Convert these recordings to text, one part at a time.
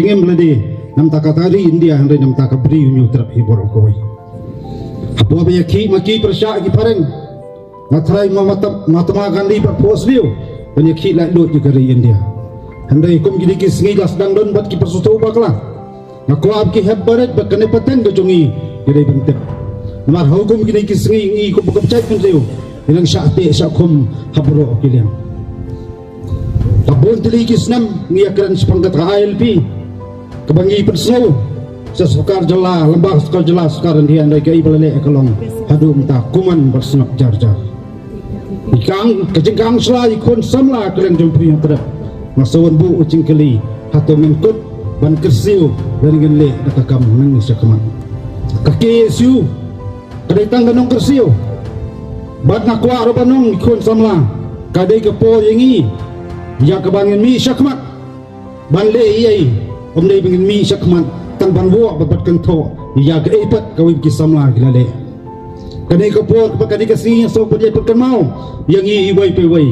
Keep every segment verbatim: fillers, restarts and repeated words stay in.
Ngim lade namta ka tari India hynrei namta ka bri u Hynñiewtrep hi baroh kawei. Hapoh ba ïa ki ma ki pyrshah ki phareng, nga trai ma Mahatma Gandhi pat phuh sliu ban ïa ki la lut ïa ka ri India. Hynrei kum kine ki sngi la sdang don bad ki pyrsutu bakla. Nga kwah ki hep barit bad kane pateng ka jong i ïa dei ban tip. Namar ha kum kine ki sngi ngi kum ka pyrshah kan riu ngi nang shah te shah kum ha baroh ki liang. Ka bun tylli ki snem ngi ïa kren shaphang kata ka I L P kaba ngi pynsngew sha sorkar jylla, lem bad sorkar jylla, sorkar India, hynrei kaei ba la leh ka long haduh mynta kumne bad sngap jar jar. Ka jingkang sla i khun samla ka liang jong Bri Hynñiewtrep. Nga sa wan buh ka jingkylli, hato ngin kut ban kyrsiew lane ngin leh da ka kam nangne shakhmat? Ka K S U ka dei tang ka nongkyrsiew. Bad nga kwah ruh ban ong i khun samla, ka dei ka por ïa ngi ïa kaba ngin mih shakhmat ban leh ei ei. Ym dei ba ngin mih shakhmat tang ban wad bad kynthoh ïa kaei pat kawei ki samla ki la leh. Kane ka por ba kane ka sngi nga sngew ban ïa pynkynmaw ïa ngi iwei pa iwei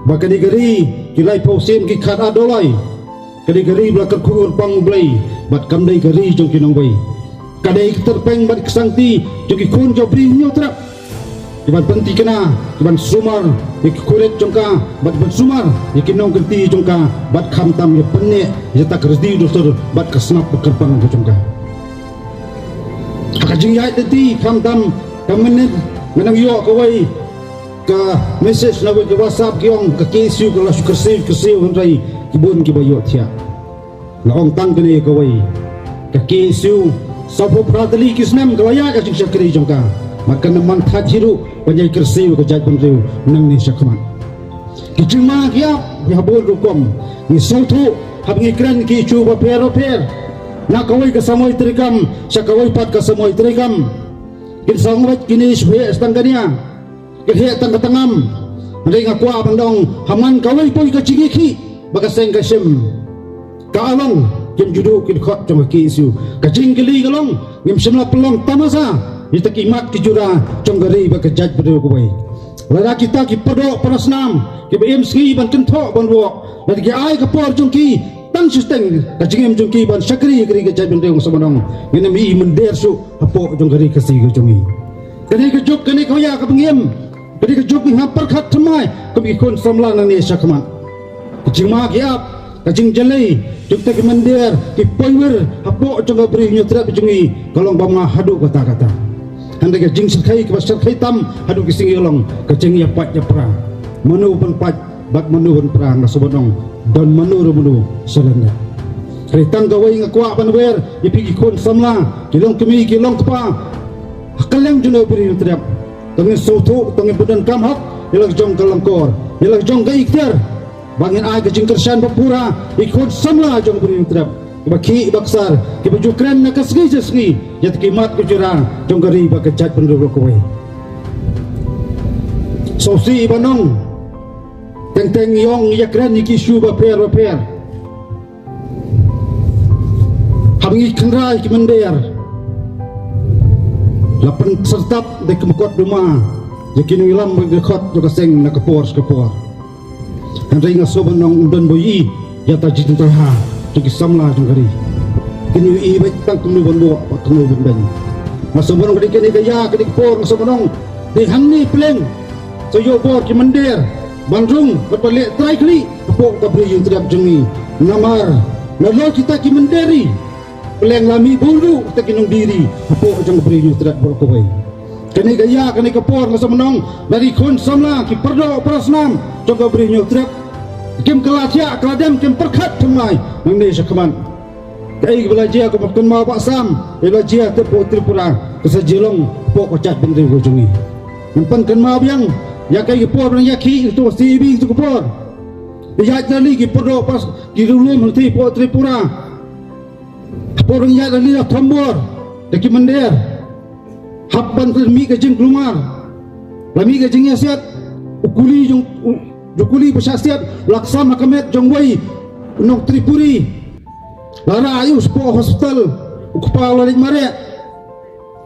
ba kane ka ri ki laiphew sien ki khadar dolai. Ka dei ka ri ba la kyrkhu kyrpang U Blei bad kam dei ka ri jong ki nongwei. Ka dei ka tyrpeng bad ka sangti jong ki khun jong Bri Hynñiewtrep. Ki ban pynthikna, ki ban sumar ïa ki khurit jong ka, bad ki ban sumar ïa ki nongkynti jong ka, bad khamtam ïa pyneh ïa ta ka rdi dustur bad ka sngap bad kyrpang ka jong ka. Ha ka jingïaid lynti khamtam ka mynnin nga nang ïoh kawei ka message na wei ka WhatsApp ki ong ka K S U ka la shu kyrsiew kyrsiew, hynrei ki bun kiba ïohthiah. La ong tang kane kawei, ka K S U sawphew phra tylli ki snem ka la ïaid ka jingshakri jong ka. Bad kan ym man thait hi ruh ban ïai kyrsiew ka jaitbynriew nangne shakhmat. Ki jingma ki ap ki ha bun rukom. Ngi sngewthuh haba ngi kren ki issue bapher bapher, na kawei ka samoi treikam sha kawei pat ka samoi treikam. Kin sa ong beit kine shu heh tang ka nia, kin heh tang ka tangam. Hynrei nga kwah ban ong, ha man kawei poi ka jingïakhih ba ka seng ka shim, ka long kim ju duh ki dkhot jong ka K S U. Ka jingkylli ka long, ngim shym la pynlong tamasa ïa kita ki mat ki jura jong ka ri bad ka jaitbynriew kawei. Lada kita ki paradoh parasnam kiba im sngi ban kynthoh ban wad, lada ki ai ka por jong ki tang shiteng, ka jingim jong ki ban shakri ïa ka ri ka jaitbynriew, nga sngewbha ban ong, ngin ym i mynder shuh hapoh jong ka ri Khasi ka jong ngi. Kane ka juk, kane ka waya kaba ngi im, kane ka juk ngi hap pyrkhat thymmai kum ki khun samla nangne shakhmat. Ka jingma ki ap, ka jingjyllei jong kita ki mynder ki poiwir hapoh jong ka Bri Hynñiewtrep jong ngi ka long bymngah haduh katta katta. Hynrei ka jingshyrkhei kaba shyrkhei tam haduh ki sngi ka long ka jingïapait ïapra. Mano ban pait bad mano ban pra, nga sngewbha ban ong, don mano ruh mano sha lyndet. Hynrei tang kawei nga kwah ban wer ïa phi ki khun samla, ki longkmie ki longkpa ha kylleng jong ka Bri Hynñiewtrep. To ngin sngewthuh, to ngin pyndonkam hok ïa la ka jong ka lyngkor, ïa la ka jong ka ikhtiar, ba ngin ai ka jingkyrshan ba pura ïa ki khun samla jong ka Bri Hynñiewtrep, kiba khih ba ksar, kiba ju kren na ka sngi sha sngi ïa kita ki mat ki jura jong ka ri bad ka jaitbynriew kawei. Sngewsih ban ong, teng teng ngi ong ïa kren ïa ki issue bapher bapher. Haba ngi kynra ïa ki mynder, la pynsyrtap da ki mukotduma ïa ki nongïalam bad ki dkhot jong ka seng na ka por sha ka por. Hynrei nga sngewbha ban ong, ym don ba ïohi ïa ta jingtynrai ha jong ki samla jong ka ri. Kin ïohi beit tang kumno ban buh bad kumno ban beiñ. Nga sngewbha ban ong, ka dei kane ka ïa, ka dei ka por, nga sngewbha ban ong, dei hangne pleng sa ïoh bor ki mynder ban rung bad ban leh trai khlieh hapoh ka Bri Hynñiewtrep jong ngi. Namar nalor kita ki mynder ri, pleng la mih bun ruh kita ki nongdie ri hapoh jong ka Bri Hynñiewtrep baroh kawei. Kane ka ïa, kane ka por, nga sngewbha ban ong, na ki khun samla, ki paradoh parasnam jong ka Bri Hynñiewtrep, kim kylla thiah kylla dem, kim pyrkhat thymmai nangne shakhmat. Kaei kaba la jia, kumba kynmaw Bah Sam, ïa ba la jia hapoh Tripura ka sa jia long hapoh ka jaitbynriew ka jong ngi. Ngan pynkynmaw biang ïa kaei ka por ba nang ïakhih ïa ka C A B, ïa ka por ba ïaid rally ki paradoh pas, ki riewlum hangtei hapoh Tripura. Ha por ba nang ïaid rally la thombor da ki mynder. Hap ban mih ka jingkulmar, la mih ka jingïasiat. U kuli jong u, u kuli ba shah siat la ksam ha ka met jong uwei u nong Tripuri. La rah ïa u shapoh hospital, u kpa u la leit mareh.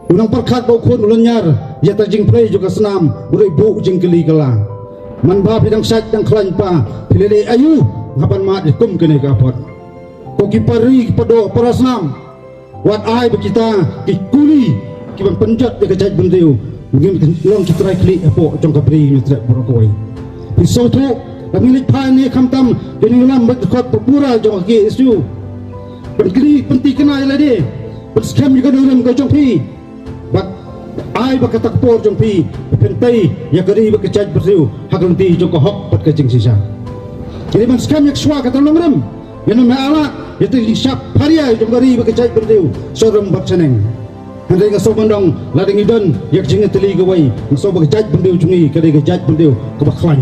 U nang pyrkhat ba u khun u lynñiar ïa ta jingpyrshah jong ka snam, u dei buh jingkylli kylla. Man ba phi dang shait dang khlaiñ pa, phi la leh aïu hap ban mad ïa kum kane ka apot? Ko ki para ri, ki para doh para snam, wat ai ba kita ki kuli ki ban pynjot ïa ka jaitbynriew ngim long ki trai khlieh hapoh jong ka Bri Hynñiewtrep baroh kawei. Phi sngewthuh, lada ngi leit phai ne khamtam ki nongïalam bad ki dkhot ba pura jong ka K S U, ban kylli pyntikna ïa lade, ban skhem ïa ka nongrim ka jong phi, bad ai ba kata ka por jong phi phin tei ïa ka ri bad ka jaitbynriew ha ka lynti jong ka hok bad ka jingshisha. Ngi dei ban skhem ïa ka shuwa kata ka nongrim, ïa nongmih alat, ïa ka jingshah pharia jong ka ri bad ka jaitbynriew sharum bad shaneng. Hynrei nga sngewbha ban ong, lada ngi don ïa ka jingïatylli kawei, nga sngewbha ka jaitbynriew jong ngi ka dei ka jaitbynriew kaba khlaiñ.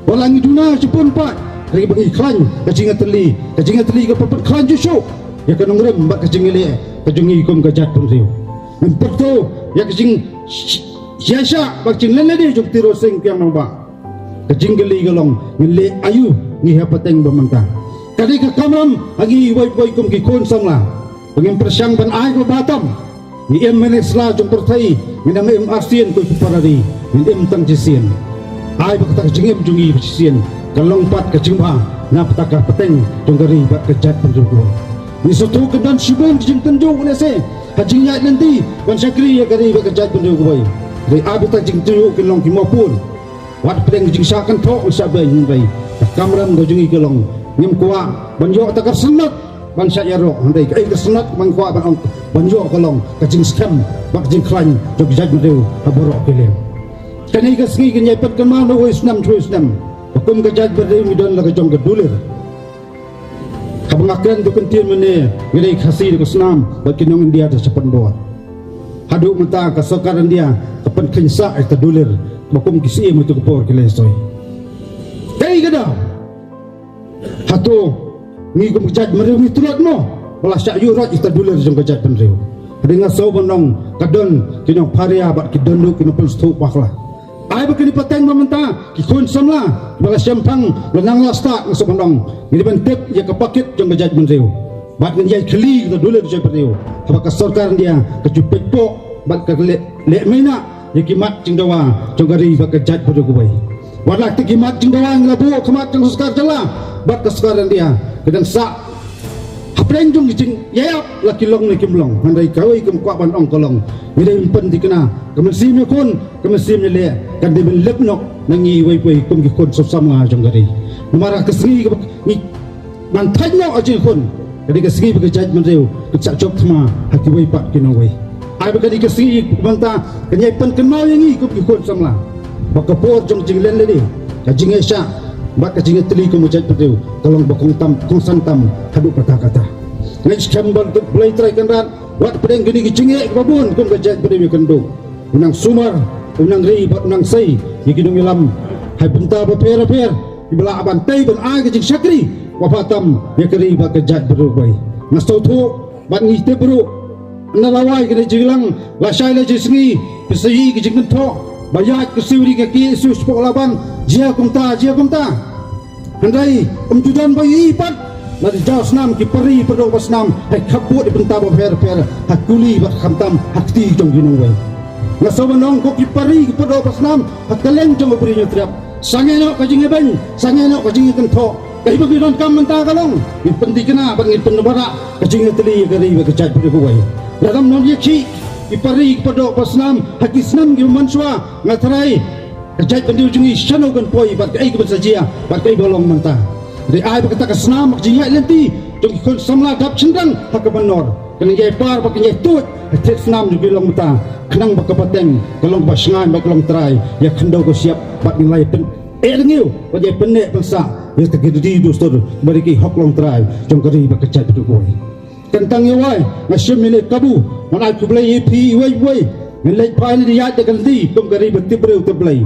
Wat la ngi duna shibun pat, hynrei ba ngi khlaiñ ka jingïatylli, ka jingïatylli ka pynpynkhlaiñ shuh shuh ïa ka nongrim bad ka jingïaleh ka jong ngi kum ka jaitbynriew. Ngim pyrto ïa ka jingïaishah bad ka jingleh lade jong ka Tiroh Sing Kiang Nangbah. Ka jingkylli ka long, ngin leh aïu ngi ha pateng ba mynta? Ka dei ka kamram ha ngi iwei pa iwei kum ki khun samla ba ngin pyrshang ban ai kaba bha tam. Ngi im mynne sla jong pyrthei, ngin ym im arsien ko ki para ri, ngin im tang shisien. Ai ba kata ka jingim jong ngi ba shisien ka long pat ka jingbha na bynta ka pateng jong ka ri bad ka jaitbynriew kawei. Ngi sngewthuh kan don shibun ki jingtynjuh lehse ha jingïaid lynti ban shakri ïa ka ri bad ka jaitbynriew kawei. Hynrei ai ba kata ka jingtynjuh kan long ki mawpud. Wat pdeng jingshah kynthoh shah beiñ, hynrei ka kamram ka jong ngi ka long, ngim kwah ban ïoh kata ka syndon ban shah ïaroh, hynrei kaei ka syndon ba ngi kwah ban ong, ban ïoh ka long ka jingskhem bad ka jingkhlaiñ jong ka jaitbynriew ha baroh ki liang. Kane ka sngi kan ïai pynkynmaw na uwei u snem sha uwei u snem ba kum ka jaitbynriew ngi don la ka jong ka dulir. Haba nga kren da ka ktien mynne, ngi dei Khasi da ka Snam bad ki nong India da shapoh bor. Haduh mynta ka sorkar India ka pynkheiñ sah ïa ka dulir ba kum ki syiem ha tu ka por ki la soi. Kaei ka daw? Hato ngi kum ka jaitbynriew ngi tlot mo ba la shah ïuh rot ïa ka dulir jong ka jaitbynriew? Hynrei nga sngewbha ban ong, ka don ki nongpharia bad ki don ruh ki nongpynsngewthuh bakla. Ai ba kane ka pateng ba mynta ki khun samla kiba la shemphang la nang la stad, nga sngewbha ban ong, ngi dei ban tip ïa ka pakit jong ka jaitbynriew. Bad ngin ïai khylli ïa ka dulir jaitbynriew haba ka sorkar India ka ju peit poh bad ka leh, leh maina ïa ki mat jingdawa jong ka ri bad ka jaitbynriew kawei. Wat la ki mat jingdawa ngi la buh ha khmat jong ka sorkar jylla bad ka sorkar India, ka dang sah hapdeng jong ki jingïaid ap la ki long ne kim long. Hynrei kawei kaba nga kwah ban ong ka long, ngi dei ban pynthikna, ka mynsiem ïakhun, ka mynsiem ïaleh kan dei ban lip noh na ngi iwei pa iwei kum ki khun samla jong ka ri. Namar ka sngi kaba ngi ban thait noh ha jingkhun, ka dei ka sngi ba ka jaitbynriew kan sa jop thma ha kiwei pat ki nongwei. Ai ba ka dei ka sngi ba mynta kan ïai pynkynmaw ïa ngi kum ki khun samla ba ka por jong ka jingleh lade, ka jingïaishah bad ka jingïatylli kum ka jaitbynriew ka long ba kongsan tam, kongsan tam haduh katta katta. Nga ngeit skhem ba U Blei Trai Kynrad wat pdeng kine ki jingeh kiba bun kum ka jaitbynriew ïakynduh, u nang sumar, u nang ri bad u nang sei ïa ki nongïalam ha ki bynta bapher bapher kiba lah ban tei ban ai ka jingshakri kaba bha tam ïa ka ri bad ka jaitbynriew kawei. Nga sngewthuh bad ngi tip ruh, na lawei kane jingïalang lashai la jisngi phi sa ïohi ka jingkynthoh ba ïaid ka siew ri ka ki siew spok laban, jia kumta, jia kumta. Hynrei ym ju don ba ïohi pat, la da jaw snam ki para ri para doh para snam ha ki khappud bynta bapher bapher, ha kuli bad khamtam ha kti jong ki nongwei. Nga sngewbha ban ong, ko ki para ri para doh para snam ha kylleng jong ka Bri Hynñiewtrep, sangeh noh ka jingïabeiñ, sangeh noh ka jingïakynthoh. Kaei ba ngi donkam mynta ka long, ngin pynthikna bad ngin pynbna ka jingïatylli ïa ka ri bad ka jaitbynriew kawei. Lada ym don ïa ki, ki para ri para doh para snam ha ki snem kiba mynshuwa, nga tharai ka jaitbynriew jong ngi shano kan poi bad kaei kaba sa jia bad kaei ba long mynta. Dei ai ba kata ka snam ka jingïaid lynti jong ki khun samla dap shynrang ha ka mynnor kan ïai par bad kan ïai tuid ha thied snam jong ki long mynta, khnang ba ka pateng ka long kaba shngaiñ bad ka long trai ïa ka khyndew ka shyiap bad ngin ïai pyneh rngiew bad ïai pyneh pynsah ïa kita ki riti dustur bad ki hok long trai jong ka ri bad ka jaitbynriew kawei. Kyntang ïa wei, nga shim ïa kane ka kabu ban ai khublei ïa phi iwei pa iwei. Ngin leit phai ne ïaid da ka lynti kum ka ri ba tip briew tip Blei.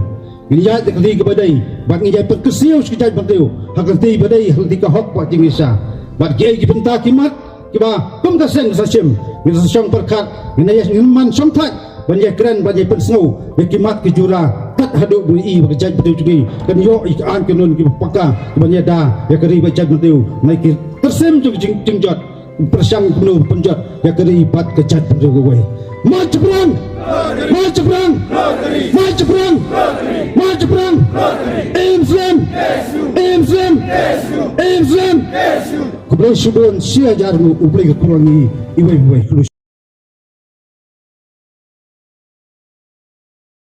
Ngin ïaid da ka lynti kaba dei bad ngin ïai pynkyrsiew sha ka jaitbynriew ha ka lynti ba dei, ha ka lynti ka hok bad ka jingïaishah. Bad kiei ki bynta ki mat kiba kum ka seng sa shim, ngin sa shong pyrkhat, ngin ïa, ngin man shongthait ban ïai kren, ban ïai pynsngew ïa ki mat ki jura, tat haduh ba ngi i ba ka jaitbynriew jong ngi kan ïoh ïa ki aiñ ki kainun kiba paka kiban ïada ïa ka ri bad jaitbynriew na ki kyrsiem jong ka jing, jingjot, pyrshang kumno pynjot ïa ka ri bad ka jaitbynriew kawei. Mait shaphrang! Mait shaphrang! Mait shaphrang! Mait shaphrang! Im slem! Im slem! Im slem! Khublei shibun, shi hajar nguh, U Blei un kyrkhu ïa ngi iwei pa iwei.